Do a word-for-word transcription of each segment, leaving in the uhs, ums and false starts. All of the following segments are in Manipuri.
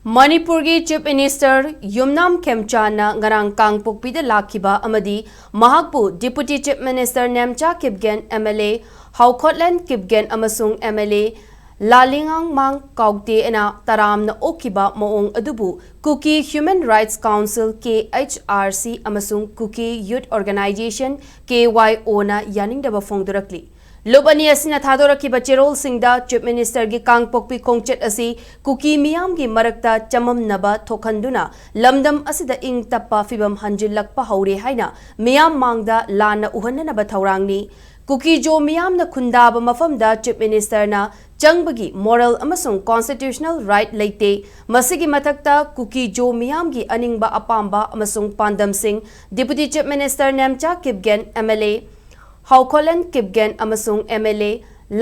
ꯃꯅꯤꯄꯨꯔꯒꯤ Chief Minister ꯌꯨꯝꯅꯥꯝ ꯈꯦꯝꯆꯥꯟꯅ ꯉꯔꯥꯡ ꯀꯥꯡꯄꯣꯛꯄꯤꯗ ꯂꯥꯛꯈꯤꯕ ꯑꯃꯗꯤ ꯃꯍꯥꯛꯄꯨ Deputy Chief Minister Nemcha Kipgen, M L A ꯍꯥꯎꯈꯣꯠꯂꯦꯟ Kipgen ꯑꯃꯁꯨꯡ M L A ꯂꯥꯂꯤꯉꯥꯡꯃꯥꯡ ꯀꯥꯎꯇꯦꯅ ꯇꯔꯥꯝꯅ ꯑꯣꯛꯈꯤꯕ ꯃꯑꯣꯡ ꯑꯗꯨꯕꯨ Kuki Human Rights Council, K H R C, ꯑꯃꯁꯨꯡ Kuki Youth Organization, K Y O ꯅ ꯌꯥꯅꯤꯡꯗꯕ ꯐꯣꯡꯗꯣꯔꯛꯂꯤ꯫ ꯂꯨꯞ ꯑꯅꯤ ꯑꯁꯤꯅ ꯊꯥꯗꯣꯔꯛꯈꯤꯕ ꯆꯦꯔꯣꯜꯁꯤꯡꯗ Chief Minister ꯒꯤ ꯀꯥꯡꯄꯣꯛꯄꯤ ꯈꯣꯡꯆꯠ ꯑꯁꯤ ꯀꯨꯀꯤ ꯃꯤꯌꯥꯝꯒꯤ ꯃꯔꯛꯇ ꯆꯃꯝꯅꯕ ꯊꯣꯛꯍꯟꯗꯨꯅ ꯂꯝꯗꯝ ꯑꯁꯤꯗ ꯏꯪ ꯇꯞꯄ ꯐꯤꯕꯝ ꯍꯟꯖꯤꯜꯂꯛꯄ ꯍꯧꯔꯦ ꯍꯥꯏꯅ ꯃꯤꯌꯥꯝ ꯃꯥꯡꯗ ꯂꯥꯟꯅ ꯎꯍꯟꯅꯅꯕ ꯊꯧꯔꯥꯡꯅꯤ꯫ ꯀꯨꯀꯤꯖꯣ ꯃꯤꯌꯥꯝꯅ ꯈꯨꯟꯗꯥꯕ ꯃꯐꯝꯗ Chief Minister ꯅ ꯆꯪꯕꯒꯤ moral ꯑꯃꯁꯨꯡ constitutional right ꯂꯩꯇꯦ꯫ ꯃꯁꯤꯒꯤ ꯃꯊꯛꯇ ꯀꯨꯀꯤꯖꯣ ꯃꯤꯌꯥꯝꯒꯤ ꯑꯅꯤꯡꯕ ꯑꯄꯥꯝꯕ ꯑꯃꯁꯨꯡ ꯄꯥꯟꯗꯝꯁꯤꯡ Deputy Chief Minister Nemcha Kipgen, M L A ꯍꯥꯎꯈꯣꯂꯦꯟ Kipgen ꯑꯃꯁꯨꯡ M L A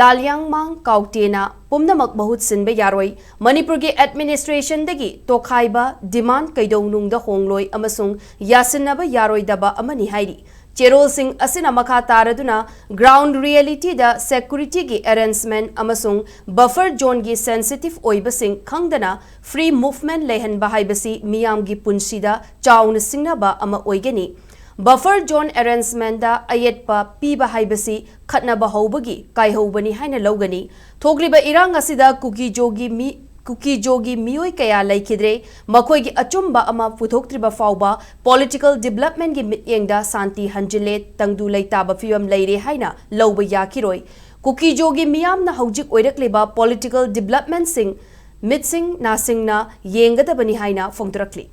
ꯂꯥꯂꯤꯌꯥꯡꯃꯥꯡ ꯀꯥꯎꯇꯦꯅ ꯄꯨꯝꯅꯃꯛ ꯃꯍꯨꯠ ꯁꯤꯟꯕ ꯌꯥꯔꯣꯏ꯫ ꯃꯅꯤꯄꯨꯔꯒꯤ administration ꯗꯒꯤ ꯇꯣꯈꯥꯏꯕ demand ꯀꯩꯗꯧꯅꯨꯡꯗ ꯍꯣꯡꯂꯣꯏ ꯑꯃꯁꯨꯡ ꯌꯥꯁꯤꯟꯅꯕ ꯌꯥꯔꯣꯏꯗꯕ ꯑꯃꯅꯤ ꯍꯥꯏꯔꯤ꯫ ꯆꯦꯔꯣꯜꯁꯤꯡ ꯑꯁꯤꯅ ꯃꯈꯥ ꯇꯥꯔꯗꯨꯅ ground reality ꯗ security ꯒꯤ arrangement ꯑꯃꯁꯨꯡ buffer zone ꯒꯤ sensitive ꯑꯣꯏꯕꯁꯤꯡ ꯈꯪꯗꯅ free movement ꯂꯩꯍꯟꯕ ꯍꯥꯏꯕꯁꯤ ꯃꯤꯌꯥꯝꯒꯤ ꯄꯨꯟꯁꯤꯗ ꯆꯥꯎꯅ ꯁꯤꯡꯅꯕ ꯑꯃ ꯑꯣꯏꯒꯅꯤ꯫ Buffer zone arrangement ꯗ ꯑꯌꯦꯠꯄ ꯄꯤꯕ ꯍꯥꯏꯕꯁꯤ ꯈꯠꯅꯕ ꯍꯧꯕꯒꯤ ꯀꯥꯏꯍꯧꯕꯅꯤ ꯍꯥꯏꯅ ꯂꯧꯒꯅꯤ꯫ ꯊꯣꯛꯂꯤꯕ ꯏꯔꯥꯡ ꯑꯁꯤꯗ ꯀꯨꯀꯤꯖꯣꯒꯤ ꯃꯤ, ꯀꯨꯀꯤꯖꯣꯒꯤ ꯃꯤꯑꯣꯏ ꯀꯌꯥ ꯂꯩꯈꯤꯗ꯭ꯔꯦ꯫ ꯃꯈꯣꯏꯒꯤ ꯑꯆꯨꯝꯕ ꯑꯃ ꯄꯨꯊꯣꯛꯇ꯭ꯔꯤꯕ ꯐꯥꯎꯕ political development ꯒꯤ ꯃꯤꯠꯌꯦꯡꯗ ꯁꯥꯟꯇꯤ ꯍꯟꯖꯤꯜꯂꯦ, ꯇꯪꯗꯨ ꯂꯩꯇꯥꯕ ꯐꯤꯕꯝ ꯂꯩꯔꯦ ꯍꯥꯏꯅ ꯂꯧꯕ ꯌꯥꯈꯤꯔꯣꯏ꯫ ꯀꯨꯀꯤꯖꯣꯒꯤ ꯃꯤꯌꯥꯝꯅ ꯍꯧꯖꯤꯛ ꯑꯣꯏꯔꯛꯂꯤꯕ political development ꯁꯤꯡ ꯃꯤꯠꯁꯤꯡ ꯅꯥꯁꯤꯡꯅ ꯌꯦꯡꯒꯗꯕꯅꯤ ꯍꯥꯏꯅ ꯐꯣꯡꯗꯣꯔꯛꯂꯤ꯫